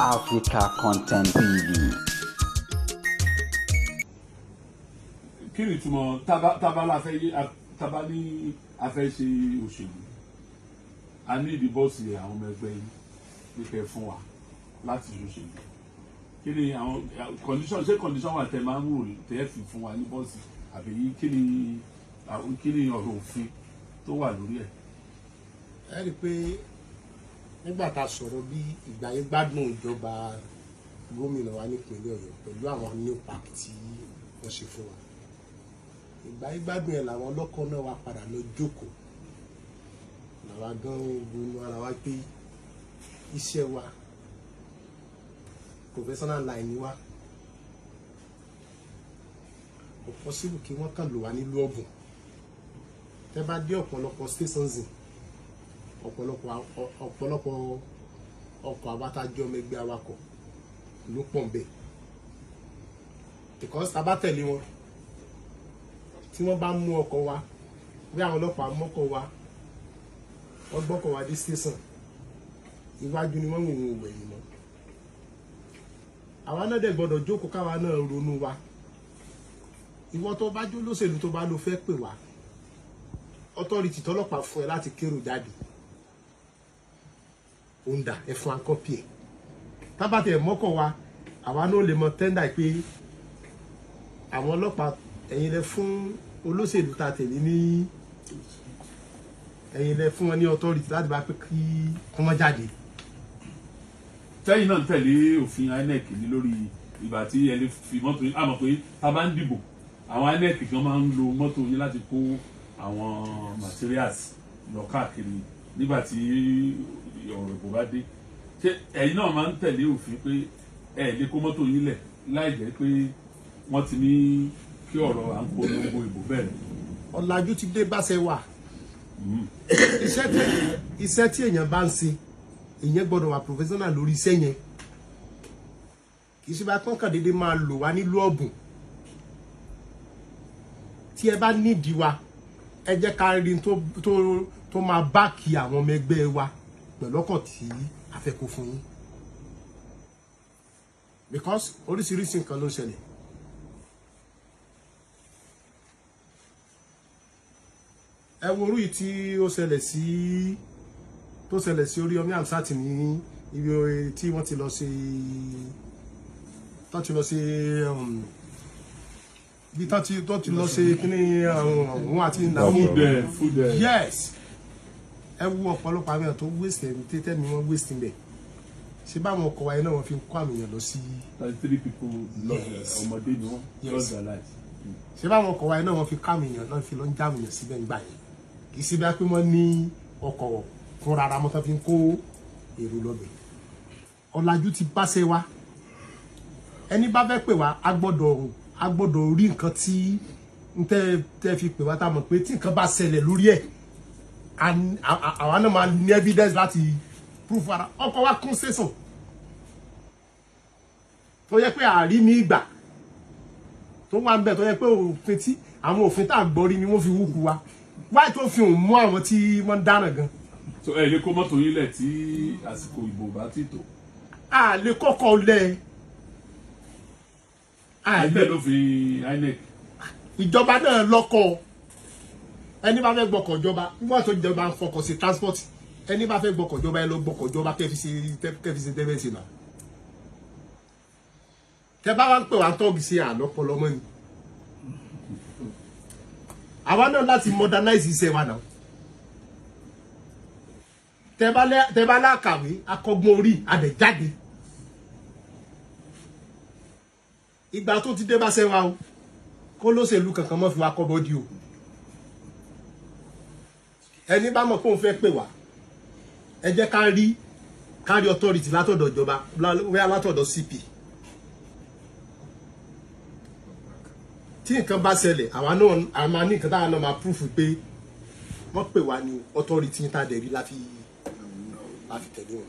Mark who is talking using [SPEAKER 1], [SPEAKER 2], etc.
[SPEAKER 1] Africa Content TV.
[SPEAKER 2] Kí ni ìtumọ̀ tábà la fẹ́ yé tábà ní a fẹ́ ṣe òṣèlú, a ní ìdí bọ́ọ̀sì àwọn ọmọ ẹgbẹ́ yìí pé kẹ́ fún wa láti ṣòṣèlú? Kí ni àwọn condition? Ṣé condition wà tẹ máa ń wò tẹ́ fi fún wa ní bọ́ọ̀sì, àbí kí ni ọ̀rọ̀ òfin tó wà lórí ẹ̀?
[SPEAKER 3] Ẹ rí i pé nígbà tá a sọ̀rọ̀ bí ìgbà yẹn gbádùn ìjọba gómìnà wa nípínlẹ̀ Ọ̀yọ́ pẹ̀lú àwọn new park tí wọ́n ṣe fún wa, ìgbà yẹn gbádùn ẹ̀ làwọn ọlọ́kọ̀ náà wá padà lọ jókòó, làwa gan ronú ara wa pé iṣẹ́ wa, professional line ni wa, kò possible kí wọ́n kàn lò wá nílùú ọ̀bùn. Tẹ́ bá dé ọ̀pọ̀lọpọ̀ stations, ọ̀pọ̀lọpọ̀ ọkọ̀ àbátájọ́ ọmọ ẹgbẹ́ awakọ̀ ló pọ̀ nbẹ̀, because tá a bá tẹ̀lé wọn, tí wọ́n bá mú ọkọ̀ wa, bí àwọn ọlọ́pàá mọ́kọ̀ wa, wọ́n gbọ́kọ̀ wa dé station, iwájú ni wọ́n ń wò wẹ̀yìn mọ́. Àwa náà dẹ̀ gbọ́dọ̀ jókòó, káwa náà ronú wa. Ìwọ tó bá jó lóṣèlú, tó bá lọ fẹ́ pè wá, authority tọ́lọ́pàá fún ẹ láti kérò jáde, ó ń dà ẹ fún akọ́pì ẹ̀. Tábàtì ẹ̀ mọ́kọ̀ wa, àwa náà lè mọ tender pé àwọn ọlọ́pàá, ẹ̀yin lẹ fún olóṣèlú ta tẹ̀lé ní, ẹ̀yin lẹ fún wọn ní authority láti bá pé kí wọ́n jáde.
[SPEAKER 2] Tẹ́yìn náà ń tẹ̀lé òfin INEC ní lórí ìgbà tí ẹ lè fi mọ́tò yín. Àmọ́ pé tá a bá ń dìbò, àwọn INEC kan máa ń lo mọ́tò yín láti kó àwọn materials lọ káàkiri nígbà tí ọ̀rọ̀ ìbò bá dé. Ṣé ẹ̀yin náà máa ń tẹ̀lé òfin pé ẹ lè kó mọ́tò yín lẹ̀ láì jẹ́ pé wọ́n ti ní kí ọ̀rọ̀ à ń polongo ìbò bẹ̀rẹ̀?
[SPEAKER 3] Ọ̀làjú ti dé báṣẹ wà. Iṣẹ́ tí èèyàn bá ń ṣe, èèyàn gbọ́dọ̀ wà professional lórí iṣẹ́ yẹn. Kì í ṣe bá kọ́ńkàn déédéé máa lò wá nílùú ọ̀bùn. Tí ẹ bá nídìí wa, ẹ jẹ́ ká rí tó máa back àwọn ọmọ ẹgbẹ́ wa pẹ̀lú ọkọ̀ tí a fẹ́ kó fún yín, because oríṣiríṣi nǹkan ló ń ṣẹlẹ̀. Ẹ wo orú yìí tí ó ṣẹlẹ̀ sí, tó ṣẹlẹ̀ sí Oríyọmí Hamzat ní ibi tí wọ́n ti lọ ṣe, tó ti lọ ṣe, bí tó ti lọ ṣe kíní òun àti Naomi.
[SPEAKER 2] Food.
[SPEAKER 3] Yes, ẹ wo ọ̀pọ̀lọpọ̀ àwọn èèyàn tó waste ẹ̀mí tẹ́tẹ́ ni wọ́n waste níbẹ̀. Ṣé báwọn ọkọ̀ wa yẹn náà wọ́n fi ń kó àwọn èèyàn lọ sí?
[SPEAKER 2] 33 people lost ọmọdé ni wọ́n lost their lives.
[SPEAKER 3] Ṣé báwọn ọkọ̀ wa yẹn náà wọ́n fi ká àwọn èèyàn náà fi lọ ń já àwọn èèyàn síbẹ̀ nígbà yẹn? Kì í ṣe bí wọ́n pé wọ́n ní ọkọ̀ fúnra ara mọ́tò fi ń kó èrò lọ́bẹ̀. Ọ̀làjú ti báṣẹ wa. Ẹni bá fẹ́ pè wá, a gbọ́dọ̀ rí nǹkan tí n tẹ́ fi pè wá, tá a mọ̀ pé tí nǹkan bá ṣẹlẹ̀ lórí ẹ̀, àwa náà máa ní evidence láti proof ara. Ọkọ̀ wa kún station tó yẹ pé àárí ní ìgbà tó wà ń bẹ̀, tó yẹ pé òfin tí àwọn òfin tá a gbọ́ rí ni wọ́n fi wúkú wa wáyé, tó fi òun mú àwọn tí wọ́n ń dáràn gan.
[SPEAKER 2] So ẹ lè kó mọ́tò yín lẹ̀ tí àsìkò ìbò bá ti tó?
[SPEAKER 3] A lè kọ́kọ́ lẹ̀ a lè.
[SPEAKER 2] Ẹgbẹ́ ló fi INEC.
[SPEAKER 3] Ìjọba náà lọ́kọ̀. Ẹni bá fẹ́ gbọ́kọ̀ ìjọba, nígbà tó ìjọba ń fọkọ̀ sí transport, ẹni bá fẹ́ gbọ́kọ̀ ìjọba, ẹ lọ gbọ́kọ̀ ìjọba kẹfì ṣe tẹ́fẹ́ náà. Tẹ bá wá ń pè wá tọ́ọ̀gì sí àlọ́pọ̀lọ́ mọ́ ni. Àwa náà láti modernize iṣẹ́ wa náà. Tẹ bá lákàwé akọgbọ́n orí adẹ̀jáde, ìgbà tó ti dé bá ṣẹ́ wa o, kó lóṣèlú kankan mọ́ fi wá kọ́ bọ́dí o. Ẹni bá mọ̀ pé òun fẹ́ pè wá, ẹ jẹ́ ká rí authority látọ̀dọ̀ ìjọba, wíwá látọ̀dọ̀ CP. Tí nǹkan bá ṣẹlẹ̀, àwa náà a máa ní nǹkan táwa náà máa proof pé wọ́n pè wá ní authority tá a dẹ̀ rí la fi tẹ̀lé wọn.